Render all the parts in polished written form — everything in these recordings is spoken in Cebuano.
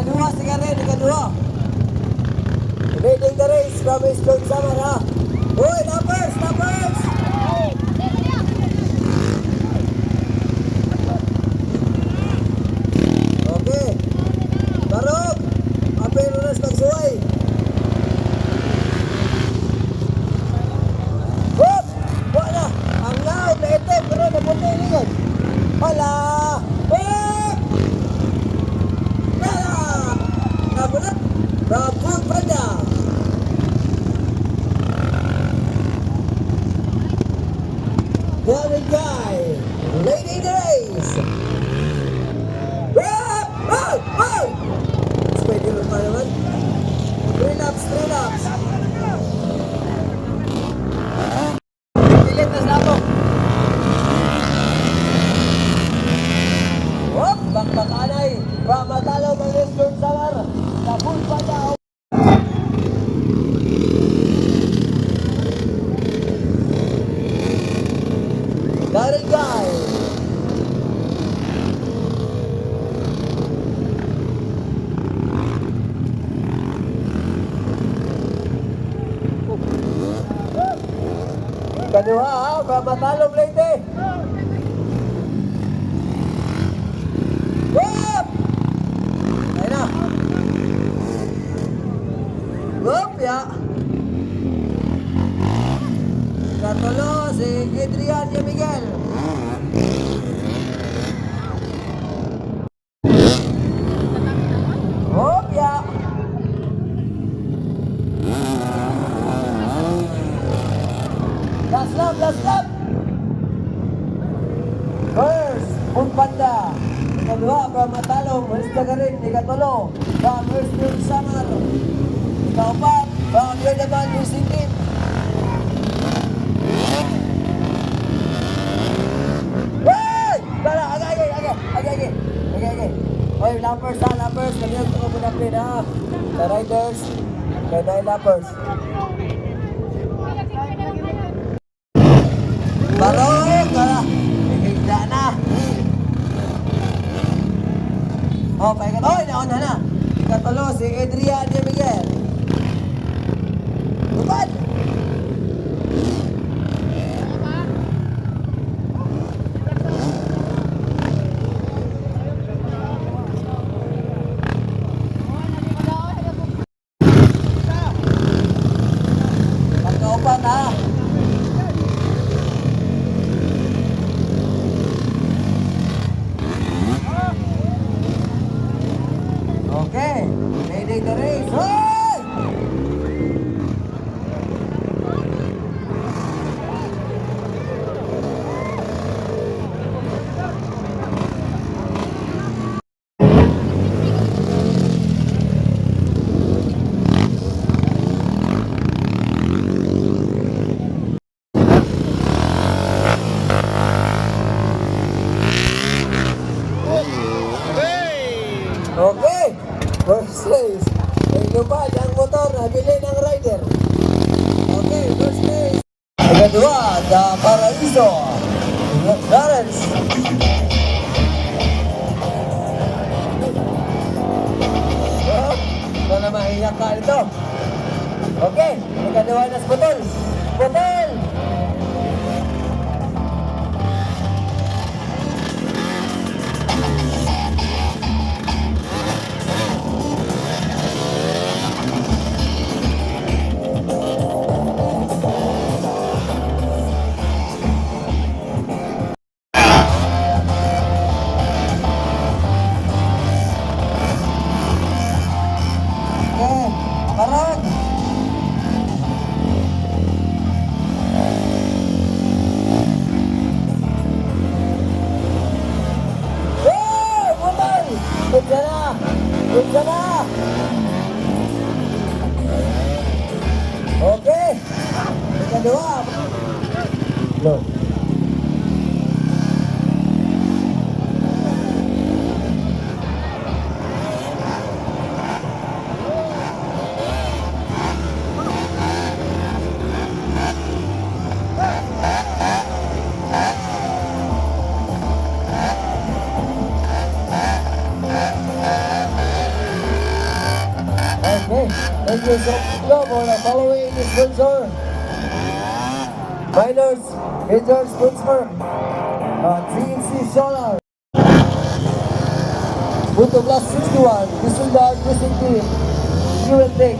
Ikaduha si Karen, ikaduha. Leading the race from Eastern Samar, ha. Uy, numbers, numbers! Okay. Barog! Apel na magsuway. Whoop! Wala! Ang loud na itim, pero napunta yung likod. Wala! Whoop! Wala! Nabulat! From Food Panda! Gary Guy, leading the race! Whoop! Whoop! Whoop! Pwede rin pa naman. Three laps, three laps. Pilit na sa ako. Whoop! Bakbakanay! From Matalo, Mangisburg, Samar. Sa Food Panda. Gary Guy. Kaduha ha, from Matalom, Leyte. Whoop! Ayun na. Whoop, ya. Katulo si Adrian de Miguel. Whoop, ya. Last lap, last lap. First, Food Panda. Ikaduha from Matalom, West Jagarin. Ikatulo from Western Samar. Ikaapat from Yerdaman Racing Team. Hey! Tara, agay, agay, agay, agay, agay, agay, agay. Oy, lappers ha, lappers. Kanina ko muna play na. Sa riders, kay dahil lappers. Barog! Tara, higda na. Oh, pahinga. Oy, nauna na. Ikatulo si Adrian de Miguel. Lupad! Pagkaupat ha. Okay, leading the race. Hoy! Okay, first race. Ay lupad ang motor, nabili ng rider. Okay, first race. Ikaduha, The Paraiso. Lawrence. Oh, ito na mahiyak ka nito. Okay, ikaduha na sa butol. Butol! Okay, parang. Hey, butol! Putsa na! Putsa na! Okay. Ikaduha. No. Thank you so much for the following sponsor. Minors, major sponsor, GNC Solar. Moto Plus 61, Düsseldorf Racing Team, Fuel Tech,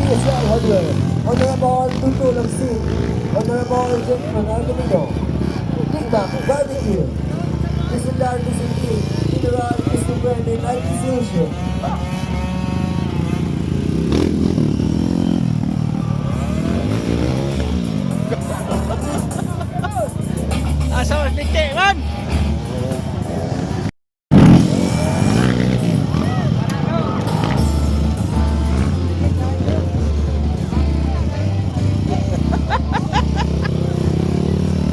ESL Hardware, Honorable Tutu Lamsin, Honorable Jackson Argumino, Big Mac Barbecue, Düsseldorf Racing Team, General Christopher de IT Solution. Asa mas linti man.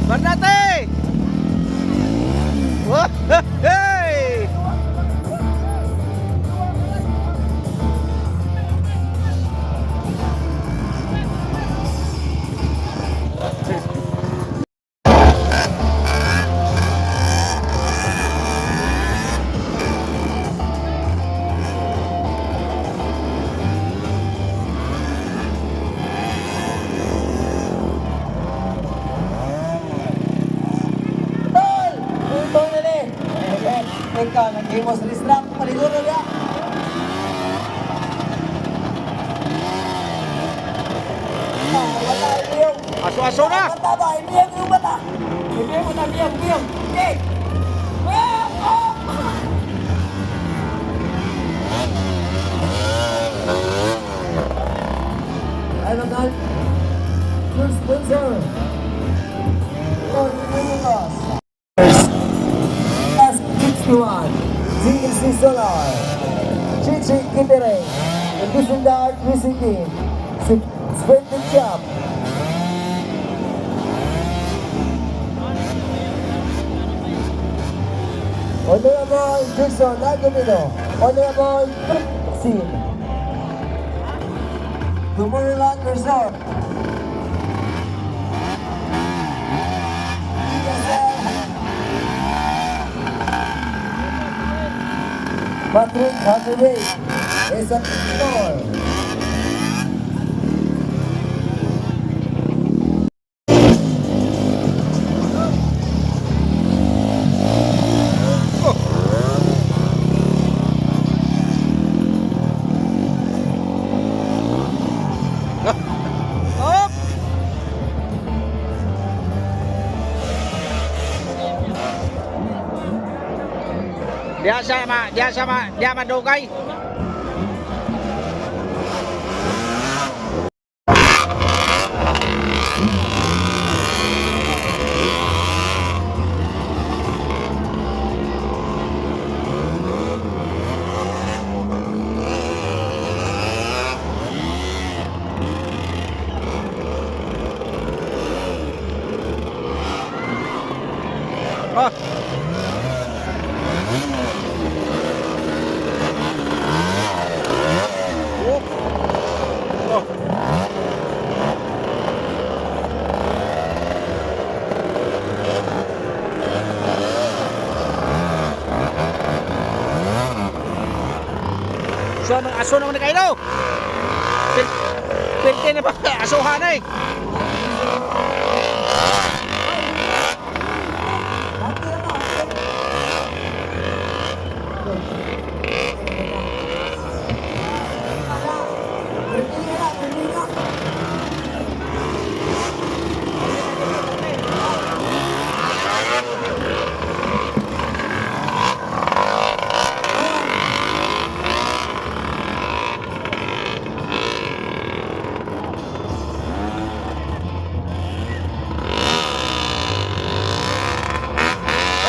Barnate! Hey! Tol! Ito na ni! Eh, teka, nag-himos restrap. Paliguro na! Ah, wala, ibiyong. Aso-aso na! Mata ba? Ibiyong yung mata! Ibiyong mo na, ibiyong, ibiyong! Okay! Ah! Oh! Ano nga? Your sponsor! Tol, Lucas. S61, GEC Solar, Chichi Kitere, Düsseldorf Racing Team, Sventon Shop, Honorable Jason Agumino, Honorable Sin, Tomorrowland Resort, ESL Patrick Hathaway is a store. Up! Diya sa ma, diya madugay. Oh. Oh. Oh. So, ang aso naman ni Kailo. Pilte na ba? Asuhan eh.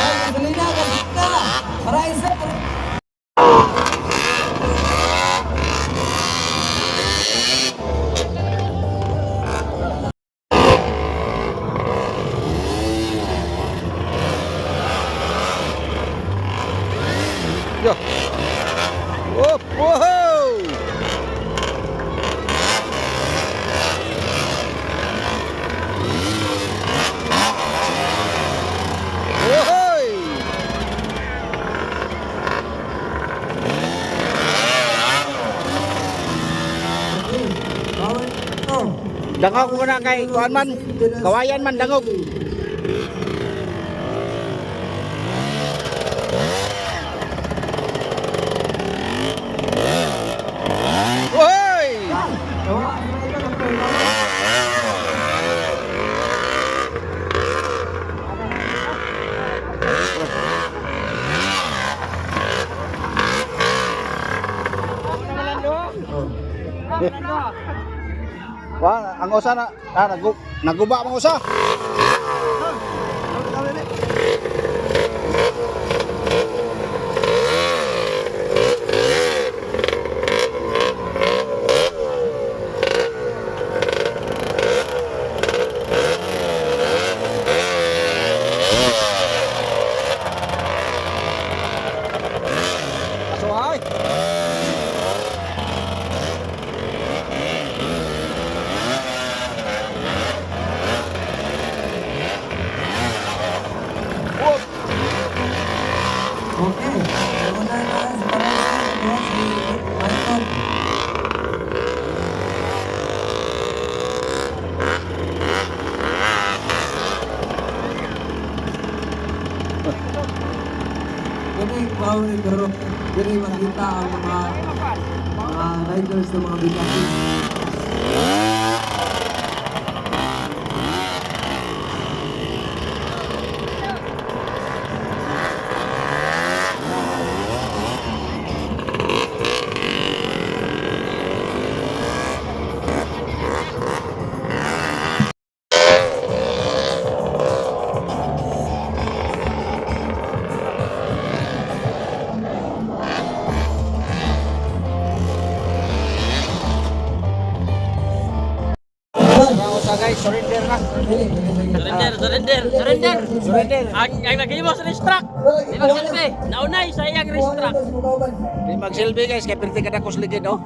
Ay, gasolina, gasolina! Para isa! Yo. Whoop, whoa! Whoa! Dangog ko na kay kuan man. Kawayan man dangog. Hoy! Wa, ang usa na naguba ang usa. Aso ay. Okay. Una na sa parang si Michael. Dili wow ni pero dili makita ang mga riders ng mga Ducati. Ang usa guys, surrender na. Surrender, surrender, surrender. Surrender. Ang naghimo sa racetrack. Di magsilbi. Naunay sa iyang racetrack. Di magsilbi guys, kay perti kada kusligid oh.